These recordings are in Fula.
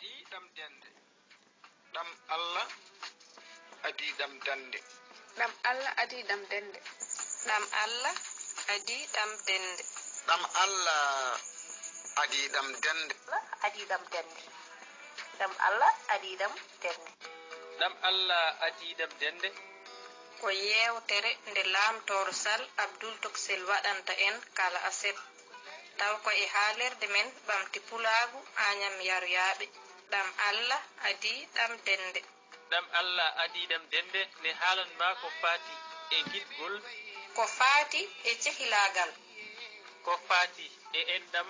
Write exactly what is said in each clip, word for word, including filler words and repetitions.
Adii ɗam dennde. Ɗam Allah adii ɗam dennde. Ɗam Allah adii ɗam dennde. Ɗam Allah adii ɗam dennde. Ɗam Allah adii ɗam dennde. Allah adii ɗam dennde. Ɗam Allah adii ɗam dennde. Ɗam Allah adii ɗam dennde. Ko yeewtere nde Laamtoor Sal Abdul Toksel waɗanta en kala aset, taw ko e haalirde men Ɓamti Pulaagu Añam Yaroyaaɓe, Ɗam Allah adii ɗam dennde. Ɗam Allah adii ɗam dennde ne haalan ma ko faati e giɗgol. Ko faati e cehilaagal. Ko faati e enɗam.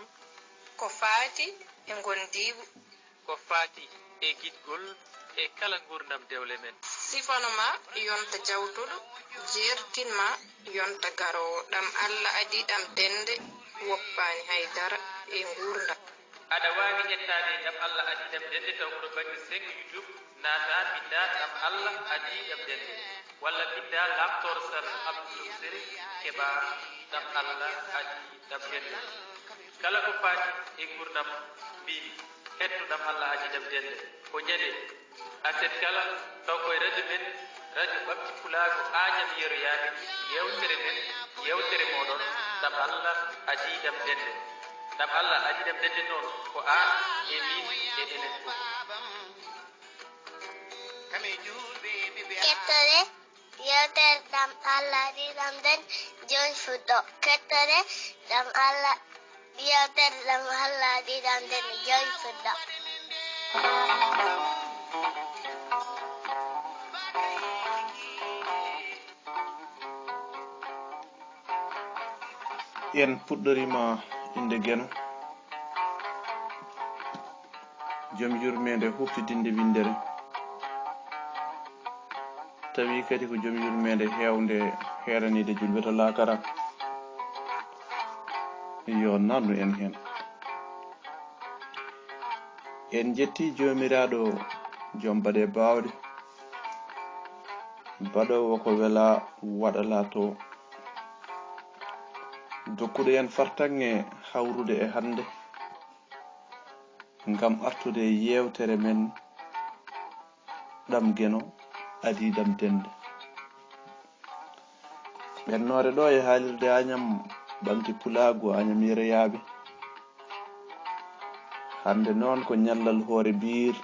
Ko faati e ngondiigu. Ko faati e giɗgol e kala nguurndam dewle men. Sifano ma yonta jawtuɗo, jeertin ma yonta garoowo. Ɗam Allah adii ɗam dennde, woppaani hay dara e nguurndam. Aɗa waawi ƴettaade ɗam Allah adii ɗam dennde taw ko to bannge seng YouTube, naata mbinnda ɗam Allah adii ɗam dennde, walla mbinnda Laamtoor Sal Abdul Toksel, keɓa ɗam Allah adii ɗam dennde. Kala ko faati e nguurndam, mbin, hetto ɗam Allah adii ɗam dennde. Ko ñande aset kala, taw koye radio men, radio Ɓamti Pulaagu Añam Yeroyaaɓe, yeewtere men, yeewtere mooɗon, ɗam Allah adii ɗam dennde. Ɗam Allah adii ɗam dennde noon, ko aan e miin e enen fof. Kettore, yeewtere ɗam Allah adii ɗam dennde, jooni fuɗɗo. Kettore, ɗam Allah, yeewtere ɗam Allah adii ɗam dennde, jooni fuɗɗo. En puɗɗoriima innde Geno, joom yurmeende huuftidinde winndere, tawi kadi ko joom yurmeende heewnde heeraniide julɓe to laakara. Yo nannu en heen. En njetti Joomiraaɗo, joom baɗe baawɗe, baɗoowo ko welaa waɗa laatoo, dokkuɗo en fartaŋŋe hawrude e hannde, ngam artude e yeewtere men, Ɗam Geno adii ɗam dennde. Ɓennoore ɗo e haalirde Añam Ɓamti Pulaagu Añam Yeroyaaɓe. Hannde noon ko ñallal hoore biir,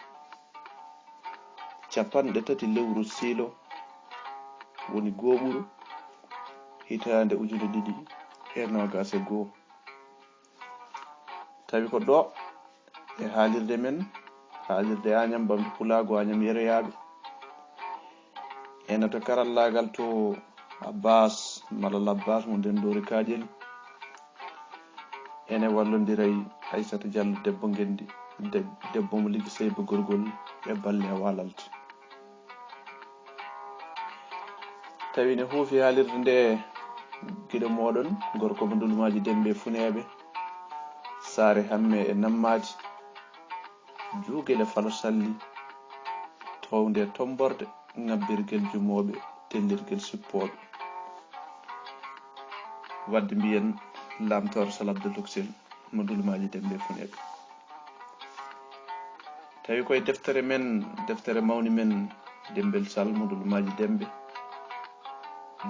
capanɗe tati lewru siilo, woni gooɓuru, hitaande ujunere ɗiɗi e noogaas e goo. Tawi ko ɗo e haalirde men, haalirde Añam Ɓamti Pulaagu Añam Yeroyaaɓe. Ena to karallaagal to Abbas, Malal Abbas mo Ndenndoori Kaaƴel. Ene wallondira e Aysata Jallo, debbo Ngenndi, de-, debbo mo Liggi Seyba Gorgol e balle e Walalde. Tawi ne huufi haalirde nde giɗo mooɗon, gorko mo Ndulmaaji Demmbe Funeeɓe, Saare Hamme e Nammaadi, Juugel e Falo Salli, toownde e tommborde, ŋabbirgel jumooɓe, tellirgel sippooɓe. Waɗde mbiyen Laamtoor Sal Abdul Toksel mo Ndulmaaji Demmbe Funeeɓe. Tawi koye deftere men, deftere mawni men, Demmbel Sal mo Ndulmaaji Demmbe,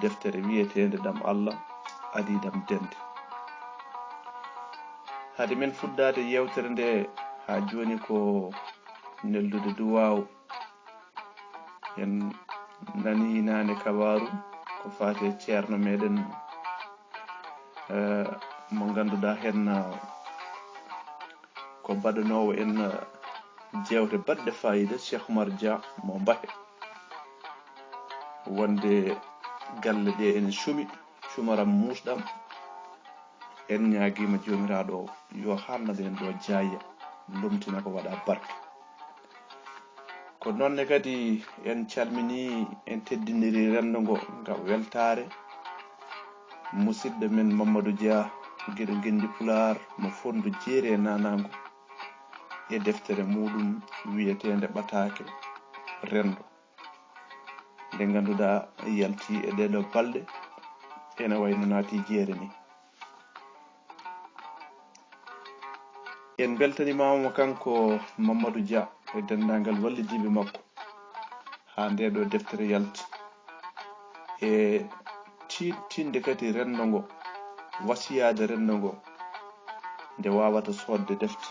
deftere wiyeteende Ɗam Allah adii ɗam dennde. Hade men fuɗɗaade yeewtere nde, haa jooni ko neldude duwaaw. En nanii naane kabaaru ko faati e ceerno meɗen, eh, mo ngannduɗaa heen, eh, ko baɗanoowo en, eh, jeewte baɗɗe faayiida, Cheikh Oumar Dia mo Mbahe. Wonde galle ɗe ene cumi, cumaram muusɗam. En ñaagiima Joomiraaɗo o yo haalnado en ɗo jaayya, lomtina ko, waɗa barke. Ko noon ne kadi en calminii, en teddiniri renndo ngo ngam weltaare musidɗo men Mamadou Dia, giɗo Ngenndi Pulaar mo Fonndu Jeeri e Naanaangu, e deftere muuɗum wiyeteende Ɓataake Renndo. Nde ngannduɗaa yalti e ɗeeɗo balɗe, ene wayi no naati jeere ni. En mbeltanimaama mo kanko Mamadou Dia e denndaangal wallidiiɓe makko haa ndee ɗoo deftere yalti. E tiiɗtinde kadi renndo ngo, wasiyaade renndo ngo, nde waawata soodde defte,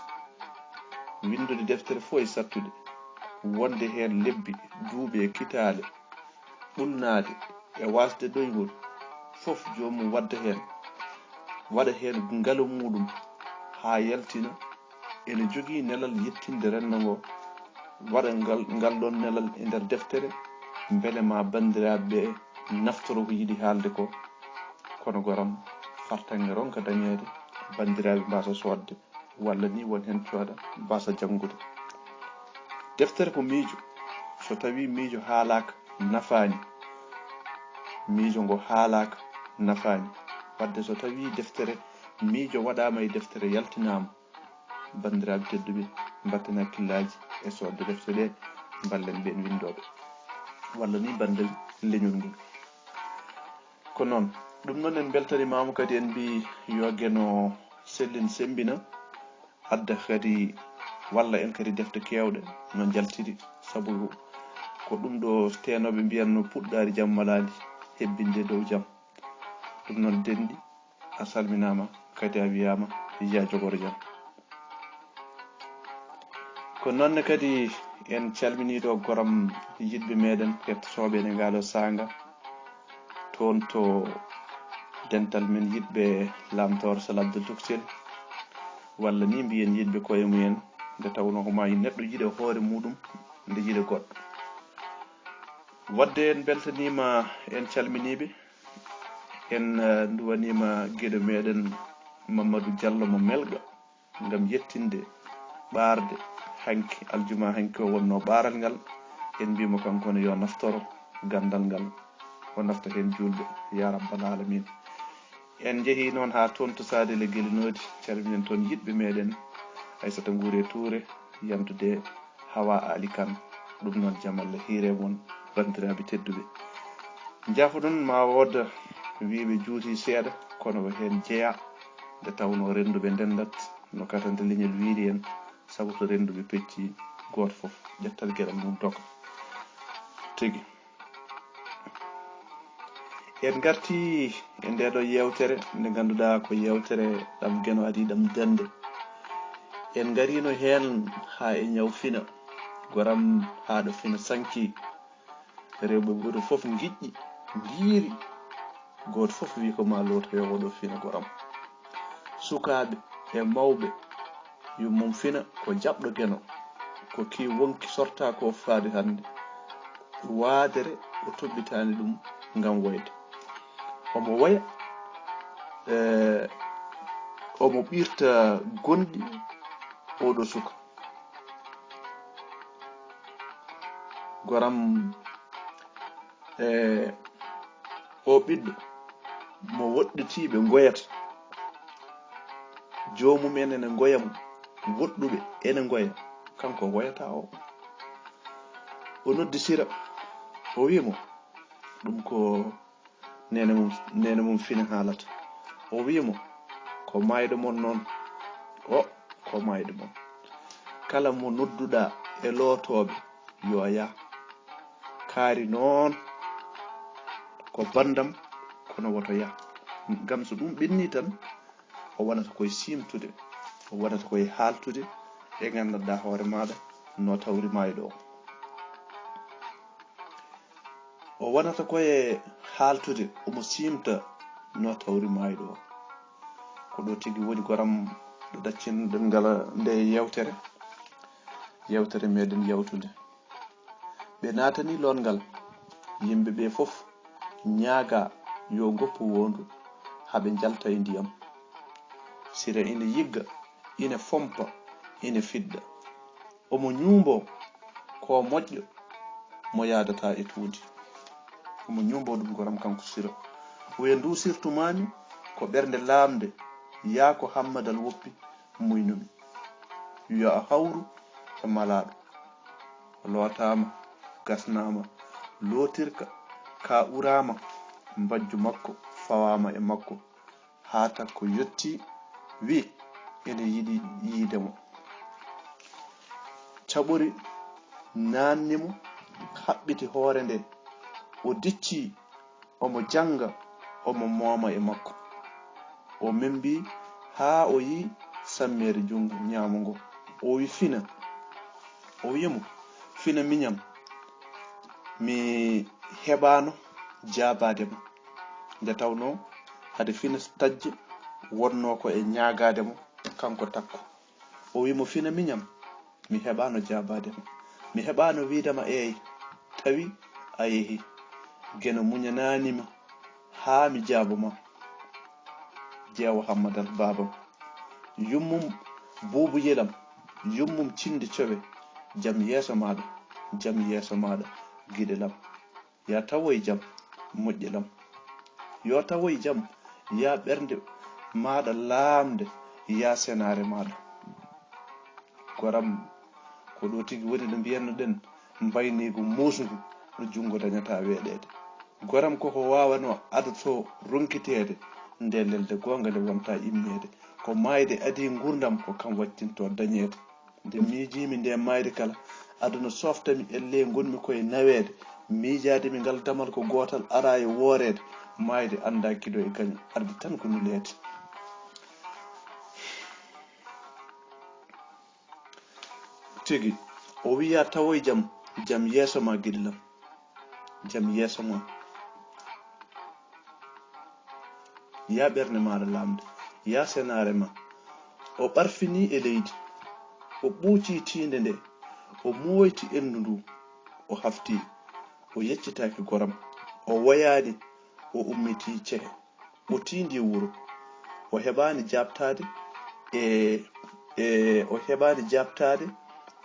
winndude deftere fof e sattude, wonde heen lebbi, duuɓi e kitaale, ɓulnaade e waasde ɗoyngol, fof joomum wadda heen, waɗa heen ngalu muuɗum haa yaltina, ene jogii nelal yettinde renndo ngo, waɗa ngal, ngal ɗoon nelal e nder deftere, mbele ma banndiraaɓe ɓe naftoro ko yiɗi haalde ko. Kono goram, fartaŋŋe ronka dañeede, banndiraaɓe mbaasa soodde, walla ni won heen cooda mbaasa janngude. Deftere ko miijo. So tawii miijo haalaaka, nafaani. Miijo ngo haalaaka, nafaani. Wadde so tawii deftere, miijo waɗaama e deftere yaltinaama, banndiraaɓe tedduɓe, mbatten hakkillaaji e soodde defte ɗe, mballen ɓeen winndooɓe, walla ni mballen leñol ngol. Ko noon, ɗum noon en mbeltanimaama kadi, en mbii yo Geno sellin semmbina, adda kadi walla en kadi defte keewɗe no njaltiri, sabu ko ɗum ɗo teenooɓe mbiyatno puɗɗaari jam malaali hebbinde dow jam. Ɗum noon denɗi, a salminaama kadi a wiyaama yaa jogoro jam. Ko noon ne kadi en calminii ɗo goram yiɗɓe meɗen hettotooɓe ene ngaalo saanga toon to dental men yiɗɓe Lamtoor Sal Abdul Tuksel, walla ni mbiyen yiɗɓe koye mumen, nde tawnoo ko maa neɗɗo yiɗa hoore muuɗum nde yiɗa goɗɗo. Wadde en mbeltaniima, en calminiiɓe, en eh, nduwaniima giɗo meɗen Mamadou Diallo mo Melga ngam yettinde ɓaarde hanki aljuma hanki o wonno ɓaaral ngal, en mbiimo kanko ne yo naftoro ganndal ngal, o nafta heen juulɓe ya rabbal alamin. En njehii noon haa toon to Saade le Gelinoodi, calminen toon yiɗɓe meɗen Aissata Nguure Touré, yantude Hawa Ali Kane. Ɗum noon jam Allah hiire mon, banndiraaɓe tedduɓe. Njaafo noon ma wood wiiɓe juuti seeɗa, kono ko heen jeyaa, nde tawnoo rennduɓe ndenndat no katante leñol wiiri en, sabu so rennduɓe pecci, gooto fof ƴettat geɗal mum doga. Tigi. En ngarti e ndee ɗoo yeewtere nde ngannduɗaa ko yeewtere ɗam Geno adii ɗam dande. En ngariino heen haa e ñaw fina, goram haa ɗo fina sanki. Rewɓe gooto fof ngiƴƴi, ngiiri. Gooto fof wii ko maa lootoyo oɗo fina goram. Sukaaɓe e mawɓe, yummum fina ko jaɓɗo Geno. Ko kii wonki sortaa ko faade hannde. Waadere o toɓɓitaani ɗum ngam woyde. Omo woya, eh, omo ɓirta gonɗi oɗo suka. Goram, eh, o ɓiɗɗo mo woɗɗitiiɓe ngoyata, joomum en ene ngoya mo, woɗɗuɓe ene ngoya, kanko o woyata o. O noddi Sira, o wii mo, ɗum ko neene mum, neene mum fina haalata. O wii mo, ko maayɗo mon noon, o ko maayɗo mon. Kala mo nodduɗaa e lootooɓe, yo a yah. Kaari noon ko banndam, kono woto yah. Ngam so ɗum ɓennii tan, o wonata koye siimtude, o wonata koye haaltude e nganndanɗaa hoore maaɗa no tawri maayɗo o. O wonata koye haaltude, omo siimta no tawri maayɗo o. Ko ɗo tigi woni goram ɗo ɗaccinɗen ngal nde yeewtere, yeewtere meɗen yawtunde. Ɓe naatani loon ngal, yimɓe ɓe fof ñaaga yo ngoppu woondu haa ɓe njalta e ndiyam. Sira ina yigga, ina fompa, ina fiɗɗa. Omo ñuumbo ko moƴƴo mo yaadataa e tuundi. Omo ñuumbo ɗum goram kanko Sira. Wiya ndu sirtumaami ko ɓernde laamnde, yaa ko hammadal woppi muynumi. Yo a hawru e malaaɗo. Lootaama, gasnaama, lootirka, ka uraama, mbajju makko fawaama e makko, haa takko yotti, wi, ene yiɗi yiide mo. Caɓori naanni mo, haɓɓiti hoore nde. O diccii, omo jannga, omo mooma e makko. O membii haa o yi'i sammeere junngo nyaamo ngo. O wi'i, "Fina." O wi'i mo, "Fina miñam, mi heɓaano jaabaade ma." Nde tawnoo hade Fina Tajje wonnoo ko e ñaagaade mo, kanko Takko. O wi'i mo, "Fina miñam, mi heɓaano jaabaade ma. Mi heɓaano wiide ma eey, tawi a yehi. Geno muñanaani ma haa mi jaabo ma." Jeewo Hammadal, baabam. Yummum Buubu Yelam, yummum Cindi Cowe, jam yeeso maaɗa, jam yeeso maaɗa, giɗelam. Yaa tawoy jam, moƴƴelam. Yo tawoy jam, yaa ɓernde maaɗa laamnde, yaa senaare maaɗa. Goram, ko ɗo tigi woni no mbiyanno ɗen, mbayniigu muusngu, ɗo junngo dañata weeɗeede. Goram koko waawano adotoo ronkiteede, nde lelde goonga nde wonta immeede. Ko maayde adii nguurndam, ko kam waɗtinto dañeede. Nde miijiimi nde maayde kala, aduna softami, ellee ngonmi koye naweede. Miijaade mi ngal damal ko gootal, araa e wooreede. Maayde anndaa kido e gaño, ardi tan ko nuleede. Tigi, o wiya tawoy jam, jam yeeso ma giɗlam, jam yeeso ma. Yaa ɓernde maaɗa laamnde, yaa senaare ma. O ɓarfini e leydi, o ɓuuci tiinde nde, o mooyti enndu ndu, o hafti, o yeccitaaki goram, o woyaani, o ummiti cehe. O tiindii wuro. O heɓaani jaabtaade e, e, o heɓaani jaabtaade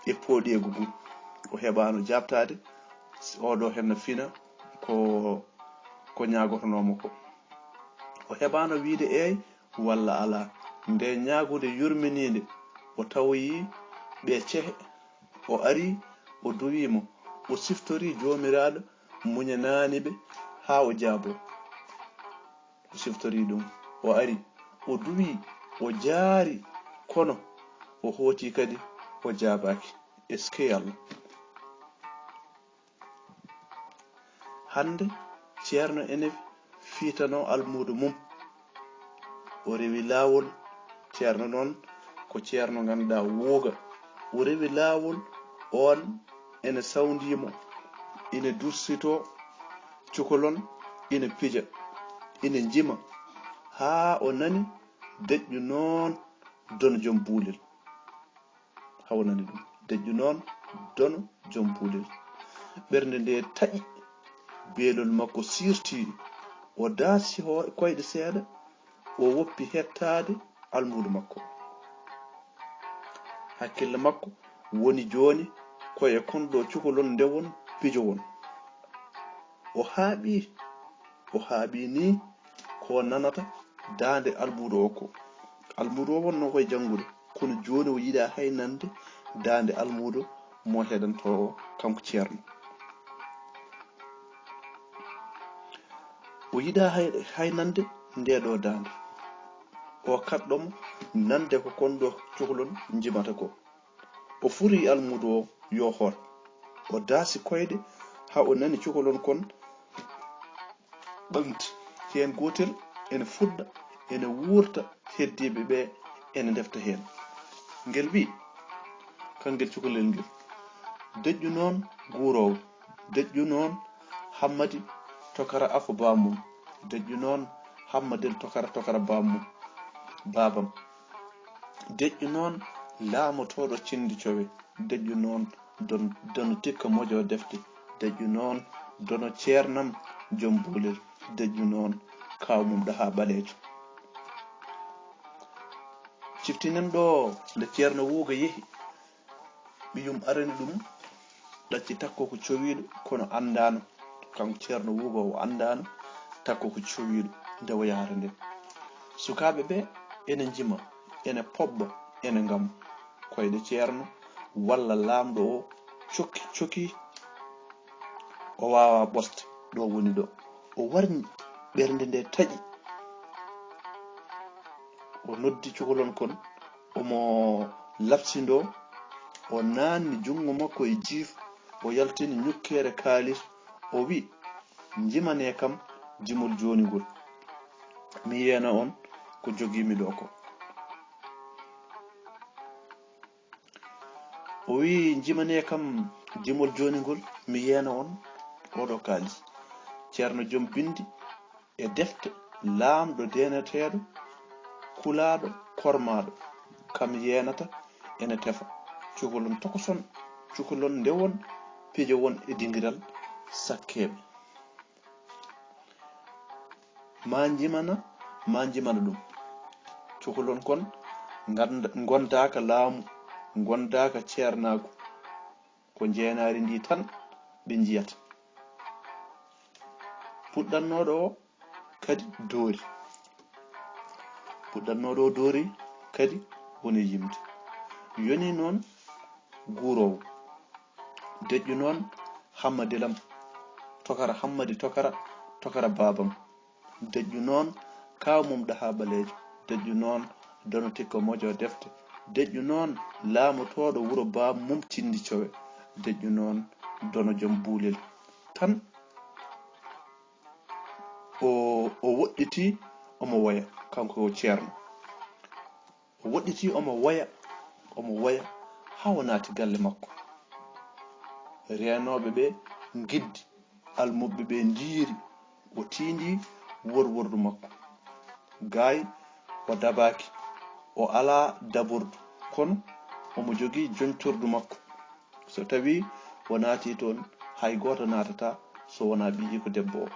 e pooɗeegu ngun. O heɓaano jaabtaade, oɗo henna fina ko, ko ñaagotonoomo ko. O heɓaano wiide eey walla alaa. Nde ñaagunde yurminiinde, o tawoyi ɓe cehe. O ari, o duwii mo. O siftori Joomiraaɗo muñanaani ɓe haa o jaabo. O siftori ɗum. O ari, o duwii, o jaari, kono o hooti kadi, o jaabaaki. Eskey Allah. Hannde, Ceerno ene fiitanoo almuudo mum. O rewi laawol, Ceerno noon ko Ceerno ngannduɗaa wooga. O rewi laawol, oon ene sawndii mo, ene dursitoo cukalon, ene pija, ene njima, haa o nani deƴƴu noon dono jom buulel. Haa o nani ɗum. Deƴƴu noon dono jom buulel. Ɓernde nde taƴi, beelol makko siirtii, o daasi ho-, koyɗe seeɗa, o woppi hettaade almuudo makko. Hakkille makko woni jooni ko e kon ɗo cukalon ndewon pijowon. O haaɓi, o haaɓi ni ko nanata daande almuudo o ko. Almuudo o wonno koye janngude, kono jooni o yiɗaa hay nande daande almuudo mo heɗantoo o, kanko Ceerno. O yiɗaa hay, hay nande nde ɗo daande. O kaɗɗo mo nande ko kon ɗo cukalon njimata ko. O furi almuudo o yo hor. O daasi koyɗe haa o nani cukalon kon ɓaŋti. Heen gootel ene fuɗɗa, ene wuurta, heddiiɓe ɓe ene ndefta heen. Ngel wi'i, kangel cukalel ngel, deƴƴu noon guuroowo, deƴƴu noon Hammadi tokara afo baamum, deƴƴu noon Hammadel tokara tokara baamum, baabam. Deƴƴu noon laamotooɗo Cindi Cowe, deƴƴu noon don-, dono tikka mojo defte, deƴƴu noon dono ceernam jom buulel, deƴƴu noon kaaw mum ɗahaa ɓaleejo. Ciftinen ɗo nde Ceerno Wuuga yehi, ɓiyum arani ɗum ɗacci takko ko cowiiɗo, kono anndaano. Kanko Ceerno Wuuga o anndaano takko ko cowiiɗo nde o yahata nde. Sukaaɓe ɓe ene njima, ene poɓɓa, ene ngam koyɗe Ceerno walla laamɗo o cokki, cokki, o waawaa ɓosde ɗo woni ɗo. O warñi, ɓernde nde taƴi. O noddi cukalon kon, omo labsindoo, o naanni junngo makko e jiif, o yaltini ñukkeere kaalis, o wi', "Njimane kam jimol jooni ngol, mi yeena on ko jogiimi ɗoo ko." O wi', "Njimane kam jimol jooni ngol, mi yeena on ooɗoo kaalis." Ceerno joom binndi e defte, laamɗo deeneteeɗo, kulaaɗo, kormaaɗo, kam yeenata ene tefa. Cukalon tokoson, cukalon ndewon, pijowon e dingiral sakkeeɓe. Ma njimana, ma njimana ɗum. Cukalon kon ngand-, ngondaaka laamu, ngondaaka ceernaaku. Ko njeenaari ndi tan ɓe njiyata. Puɗɗannooɗo o kadi doori. Puɗɗannooɗo o doori kadi woni yimde. Yoni noon guuroowo. Deƴƴu noon Hammadi Lam. Tokara Hammadi Tokara, tokara baabam. Deƴƴu noon kaaw mum Ɗahaa Ɓaleejo. Deƴƴu noon Dono Tikko Moƴo Defte. Deƴƴu noon laamotooɗo wuro baam mum Cinndi Cowe. Deƴƴu noon Dono Joom Buulel. Tan o, o woɗɗitii omo woya, kanko o ceerno. O woɗɗitii omo woya, omo woya, haa o naati galle makko. Reenooɓe ɓe ngiddi, almuɓɓe ɓe ndiiri, o tiindii worwordu makko. Gaay o dabaaki, o alaa dabordu, kono omo jogii joñtordu makko. So tawii o naatii toon, hay gooto naatataa so wonaa ɓiyiiko debbo o.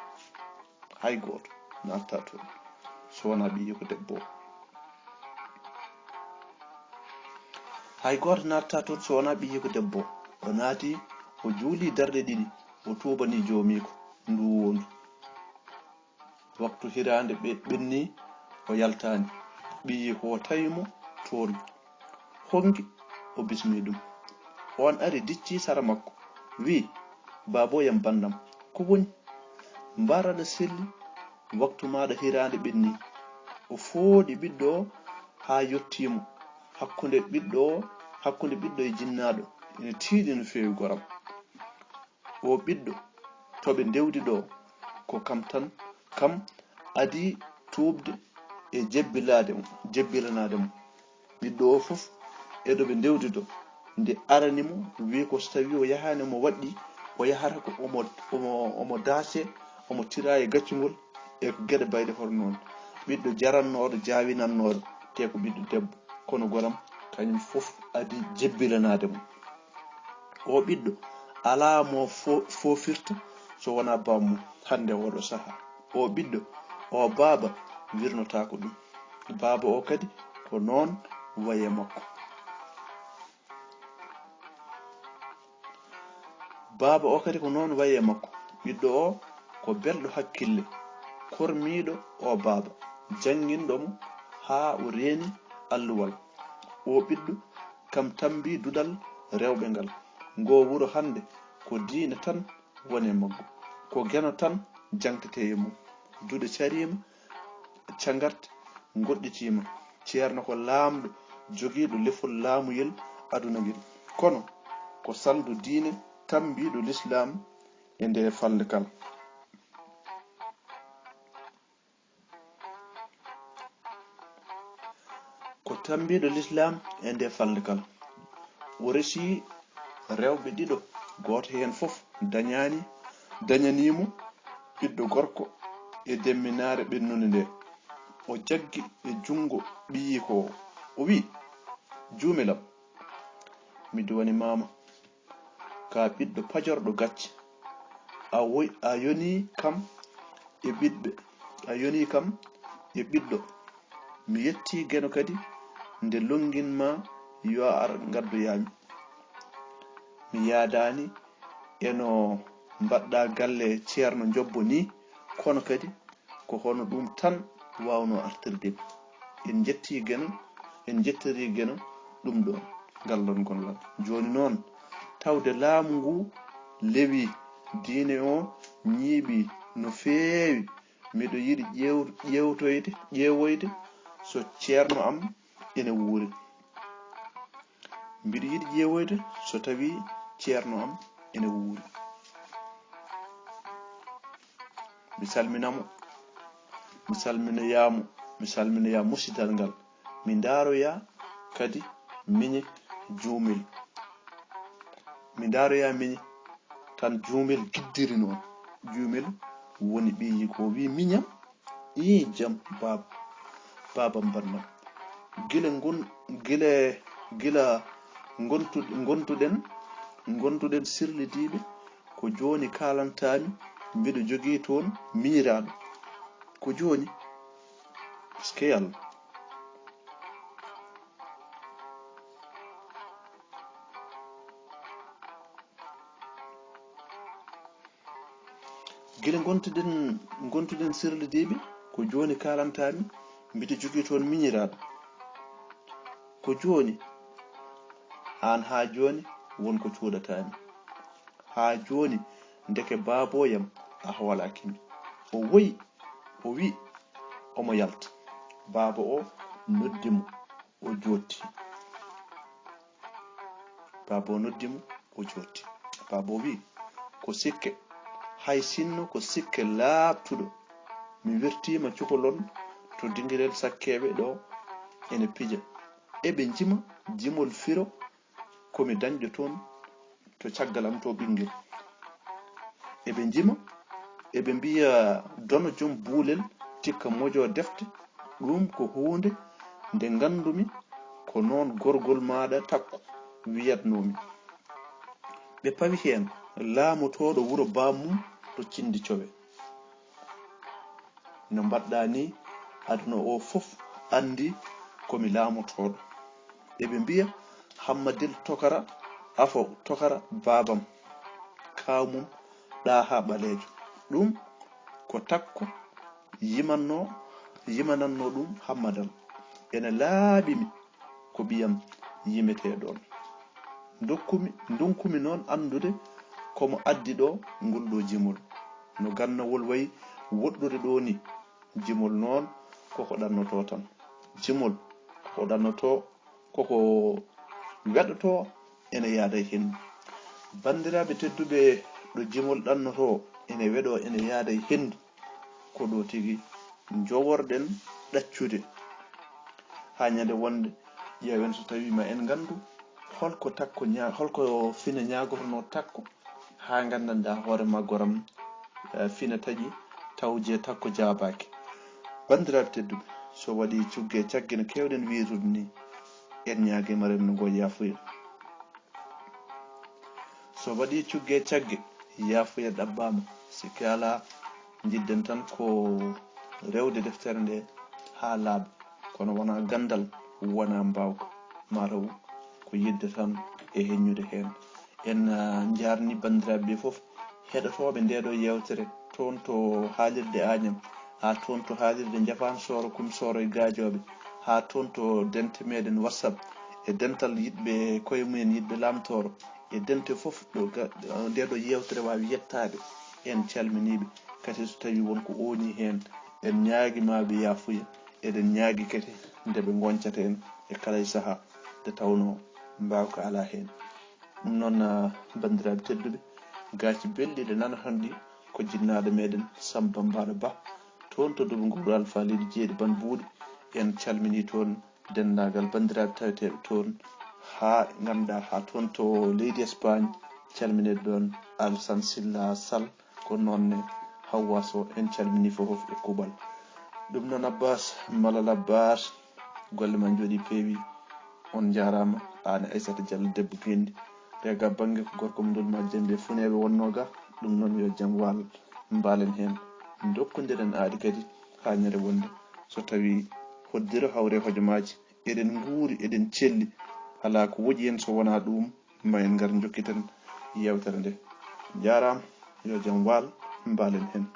Hay gooto naatataa toon so wonaa ɓiyiiko debbo o. Hay gooto naatataa toon so wonaa ɓiyiiko debbo o. O naati, o juulii darɗe ɗiɗi, o tuubanii joomiiko ndu wondu. Waktu hiraande ɓe-, ɓennii, o yaltaani. Ɓiyiiko o tawi mo toon. Honngi o bismii ɗum. Oon ari diccii sara makko, wi'i, "Baabooyam banndam, ko woni? Mbaar aɗa selli, waktu maaɗa hiraande ɓennii." O fooɗi ɓiɗɗo o haa yottii mo. Hakkunde ɓiɗɗo o, hakkunde ɓiɗɗo e jinnaaɗo ene tiiɗi no feewi goram. O ɓiɗɗo to ɓe ndewdi ɗo, ko kam tan, kam adii tuubde e jebbilaade mo, jebbilanaade mo. Ɓiɗɗo o fof e ɗo ɓe ndewdi ɗo, nde arani mo, wii ko so tawii o yahaani omo waɗɗii, o yahata ko omo, omo, omo daase, omo tira e gaccungol, e ko geɗe bayɗe hono noon. Ɓiɗɗo jarannooɗo, jaawinannooɗo, te ko ɓiɗɗo debbo, kono goram kañum fof adii jebbilanaade mo. O ɓiɗɗo alaa mo fo-, foofirta so wonaa baaba mum hannde oɗo sahaa. O ɓiɗɗo, o baaba wirnotaako ɗum. Baaba o kadi ko noon wayi e makko. Baaba o kadi ko noon wayi e makko. Ɓiɗɗo o ko belɗo hakkille, kormiiɗo o baaba, jannginɗo mo haa o reeni alluwal. O ɓiɗɗo kam tammbii duɗal rewɓe ngal. Ngoo wuro hannde ko diine tan woni e maggu. Ko Geno tan jangtetee e mum. Duɗe cariima, cagarte ngoɗɗitiima. Ceerno ko laamɗo jogiiɗo lefol laamuyel aduna ngel. Kono ko salndu diine tammbiiɗo Lislaam e nde falnde kala. Ko tammbiiɗo Lislaam e nde falnde kala. O resi rewɓe ɗiɗo, gooto heen fof dañaani, dañanii mo ɓiɗɗo gorko e demminaare ɓennunde nde. O jaggi e junngo ɓiyiiko o, o wi'i, "Juumel am, mi duwanii ma, ka ɓiɗɗo pajorɗo gacce. A woy-, a yonii kam e ɓiɗɓe, a yonii kam e ɓiɗɗo. Mi yettii Geno kadi nde lonngin ma yo a ar ngaddoyaa mi. Mi yaadaani e no mbaɗɗaa galle Ceerno Njobbo nii, kono kadi ko hono ɗum tan waawnoo artirde mi. En njettii Geno, en njettirii Geno ɗum ɗoon ngal ɗoon gollal. Jooni noon, tawde laamu nguu lewii, diine o ñiiɓii no feewi, miɗo yiɗi ƴeew-, ƴeewtoyde, ƴeewoyde so ceerno am ene wuuri." Mbiɗo yiɗi ƴeewoyde so tawii ceerno am ene wuuri. Mi salmina mo, mi salminoyaa mo, mi salminoyaa musidal ngal. Mi ndaaroyaa kadi miñe Juumel. Mi ndaaroyaa miñe tan Juumel giddiri noon. Juumel woni ɓiyi ko wii miñam. Ii, jam, baaba. Baaba mbaɗnoo. Gila ngon-, gila, gila ngontu-, ngontuɗen, ngontuɗen sirlidiiɓe, ko jooni kaalantaami, mbiɗo jogii toon miñiraaɗo. Ko jooni? Eskey Allah. Gila ngontuɗen, ngontuɗen sirlidiiɓe, ko jooni kaalantaami, mbiɗo jogii toon miñiraaɗo. Ko jooni? Aan haa jooni won ko cuuɗataami. Haa jooni ndeke baabooyam a hoolaaki mi. O woyi, o wi' omo yalta. Baaba o noddi mo, o jooɗti. Baaba o noddi mo, o jooɗti. Baaba o wi', ko sikke, hay sinno ko sikke laaɓtuɗo. Mi wertiima cukalon to dingirel sakkeeɓe ɗo ene pija. Eɓe njima jimol firo ko mi dañɗo toon to caggal am to ɓinngel. Eɓe njima, eɓe mbiya dono jom buulel tikka mojo defte, ɗum ko huunde nde nganndumi ko noon gorgol maaɗa takko wiyatnoomi. Ɓe pawi heen laamotooɗo wuro bammum to Cinndi Cowe. No mbaɗɗaa nii, aduna o fof anndi ko mi laamotooɗo. Eɓe mbiya Hammadil Tokara, afo Tokara baabam, kaaw mum Ɗaaha Ɓaleejo. Ɗum ko takko yimanno, yimananno ɗum Hammadal. Ene laaɓi mi ko ɓiyam yimetee ɗoon. Ndokkumi, ndonkumi noon anndude ko mo addi ɗo ngol ɗo jimol. No gannawol wayi woɗɗude ɗo ni, jimol noon koko ɗannotoo tan. Jimol koko ɗannotoo, koko weɗotoo ene yaada e henndu. Banndiraaɓe tedduɓe, ɗo jimol ɗannotoo ene weɗoo ene yaada e henndu, ko ɗo tigi njoworɗen ɗaccude. Haa ñande wonde, ƴeewen so tawii ma en nganndu holko takko ña-, holko fine ñaagotonoo takko, haa nganndanɗaa hoore ma goram, eh, fine taƴi, taw je takko jaabaaki. Banndiraaɓe tedduɓe, so waɗii cugge e cagge no keewɗen wiyrude ni, en ñaagii ma renndo ngo yaafuya. So waɗii cugge e cagge, yaafuya ɗabbaama. Sikke alaa, njiɗden tan ko rewde deftere nde haa laaɓa, kono wonaa ganndal, wonaa mbaawka, mataw ko yiɗde tan e heññude heen. En, ah, njaarnii banndiraaɓe ɓe fof, heɗotooɓe nde ɗo yeewtere, toon to haalirde Añam, haa toon to haalirde Njafaan Sooro, Kum Sooro e Gaajooɓe, haa toon to dente meɗen WhatsApp, e dental yiɗɓe koye mumen, yiɗɓe Laamtooro, e dente fof ɗo ga-, nde ɗo yeewtere waawi yettaade. En calminii ɓe, kadi so tawii won ko oonii heen, en ñaagii ma ɓe yaafuya, eɗen ñaagii kadi nde ɓe ngoncata en e kala e sahaa, nde tawnoo mbaawka alaa heen. Ɗum noon, ah, banndiraaɓe tedduɓe, gaaci belɗi ɗe nanoton ɗi ko jinnaaɗo meɗen Samba Mbaɗo Ba, toon to Dubu Nguru Alfa Leydi Jeeɗi Ban Buuɗi. En calminii toon denndaangal banndiraaɓe taweteeɓe toon, haa ngannduɗaa haa toon to leydi Espagne, calminee ɗoon Alsan Silla Sall, ko noon ne Hawwa Sow, en calminii fof e kuuɓal. Ɗum noon Abbas, Malal Abbas, golle ma njooɗii peewi, on njaaraama, aan e Aysata Jallo debbo Geenndi. Reega bannge ko gorko mo ndol ma Jembe Funeeɓe wonnoo ga, ɗum noon yo jam waal, mbaalen heen, ndokkondiren aadi kadi haa ñande wonde, so tawii hoddiro hawre hojomaaji, eɗen nguuri, eɗen celli, alaa ko woƴi en so wonaa ɗum, ma en ngar njokkiten yeewtere nde. Njaaraama, yo jam waal, mbaalen heen.